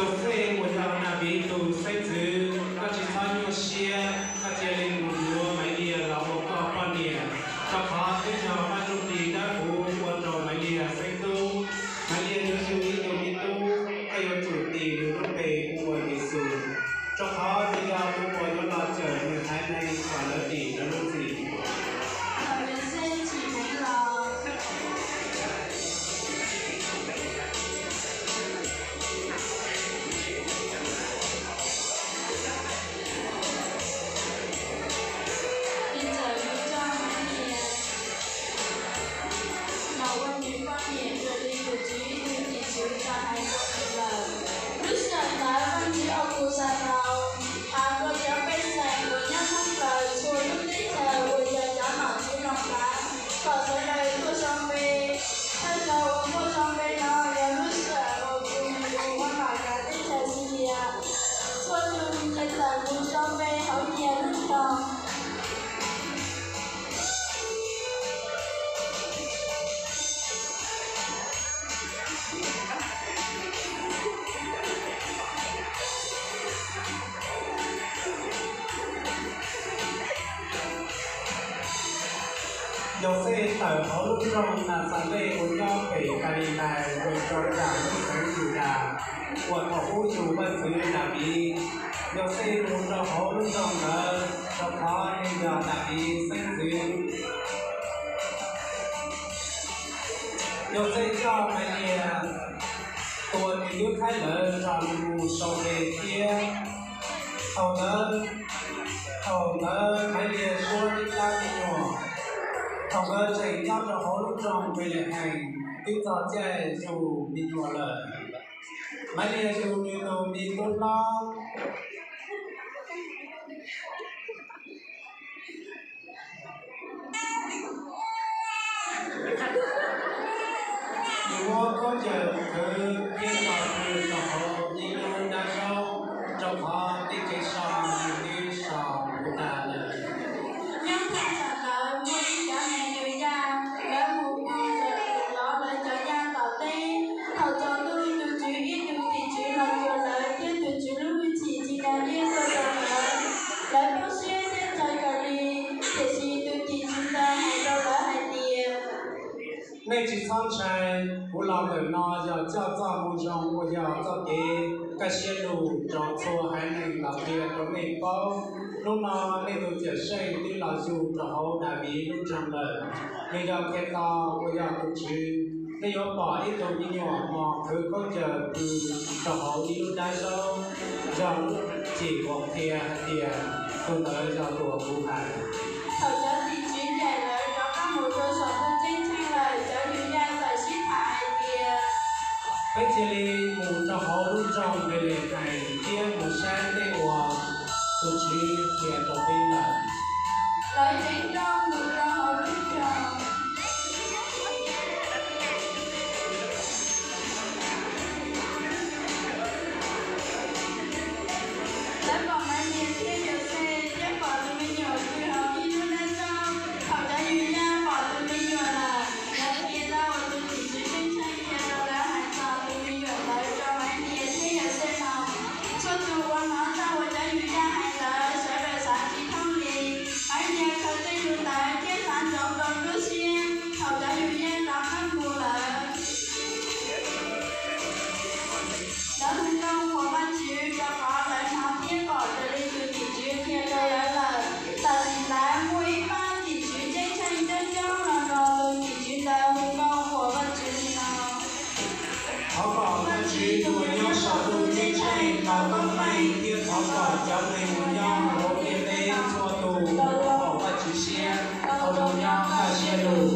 Yauxej uas yog Daviv tus xeeb ntxwv, koj tsis txhob nyuaj siab, koj cia li mus yuav Maivliag los ua koj poj niam, rau qhov twb yog Vaj Ntsujplig dawb huv ua rau Maivliag xeeb tub. Maivliag yuav yug ib tug me tub, koj yuav tsum tis nws lub npe hu ua Yexus, rau qhov nws yog tus uas yuav los cawm nws haiv neeg kom lawv dim lawv lub txim. Thaum Yauxej tsim heev los, nws txawm mus coj Maivliag los ua nws poj niam raws li tus Tswv tus tim tswv tau hais rau nws lawm. Lub sij hawm ntawd Vajtswv Aukusasaus hais rau cov pej xeem uas nyob thoob plaws txhua lub teb chaws uas yog cov nom tswv Loos kav kom sawv daws tuaj sau npe. Thawj zaug uas tuaj sau npe no yog lub sij hawm uas tus nus ua nom kav teb chaws Xilias. Txhua tus ces txawm mus sau npe hauv nyias lub nroog. Yauxej tawm hauv lub nroog Naxales uas nyob pem Kalilais mus rau nram lub xeev Yudas uas thaum ub yug Vaj Ntxwv Daviv. Yauxej mus rau hauv lub nroog ntawd rau qhov nws yog Daviv xeeb ntxwv. Yauxej coj Maivliag tus uas nws twb qhaib lawm nrog nws mus sau npe thiab. Thaum ntawd, thaum ntawd Maivliag suab ib plab me nyuam. Thaum nkawd tseem nyob rau hauv lub nroog Npelehees twb txog caij yug me nyuam lawm. Maivliag yug nws tus me tub hlob. Nws muab khaub ncaws khwv thiab tso nws rau hauv ib lub dab zaub, rau qhov tej kev so nws twb so huv tas lawm. Nyob thaj tsam ntawd muaj ib cov neeg Yudais, lawv mus pw lawv lov lawv cov yaj tom teb. Thaum tsaus ntuj tus Tswv ib tug tim tswv los cuag lawv thiab tus Tswv lub hwj chim ci ntag liab tuaj rau lawv. Lawv poob siab thiab txhawj kawg li, tiam sis tus tim tswv ntawd hais rau lawv hais tias, nej tsis txhob ntshai, kuv los ntawm no yog coj txoj moo zoo uas yog txoj kev kaj siab lug rau txhua haiv neeg los qhia rau nej paub. Hnub no nej tus Cawmseej twb los yug rau hauv Daviv lub nroog lawm, nws yog Khetos uas yog tus Tswv. Nej yuav pom ib tug me nyuam mos khwv khaub ncaws pw rau hauv ib lub dab zaub, yog lub cim uas qhia hais tias tus ntawd yog tus uas kuv hais. Thaum cov tim tswv ncaim lawv rov qab mus rau saum ntuj ceeb tsheej lawm, cov Yudais txawm sib tham hais tias, peb cia li mus rau hauv lub nroog Npelehees thiab mus saib tej uas tus Tswv qhia rau peb lawm. Lawv ceev nrooj mus rau hauv lub nroog. Lawv pom Maivliag thiab Yauxej thiab pom tus me nyuam pw hauv ib lub dab zaub. Thaum cov Yudais pom tus me nyuam lawm, lawv qhia txog uas tus tim tswv ceeb tsheej qhia rau lawv hais txog tus me nyuam ntawd rau Maivliag thiab Yauxej mloog. Txhua tus uas hnov txog uas cov Yudais hais ntawd sawv daws xav tsis thoob li. Maivliag khaws tej lus ntawd thiab xav ntsoov rau lub siab thaum cov Yudais rov qab mus lawm. Lawv hu nkauj qhuas Vajtswv rau qhov lawv hnov thiab pom raws li tus tim tswv qhia rau lawv lawm. Tam sim ntawd muaj ib pab tim tswv ceeb tsheej coob coob los nrog tus tim tswv ntawd hu nkauj qhuas Vajtswv li no: Thov kom Vajtswv tus uas nyob saum ntuj ceeb tsheej tau koob meej, thiab thov kom cov neeg uas nyob hauv ntiaj teb txhua tus tau pom Vajtswv siab, tau zoo nyob kaj siab lug.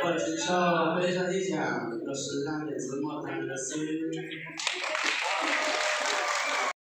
Ua tsaug peb zaj ib yam los sis zaj niam ntxwv muaj tag nrho xwb.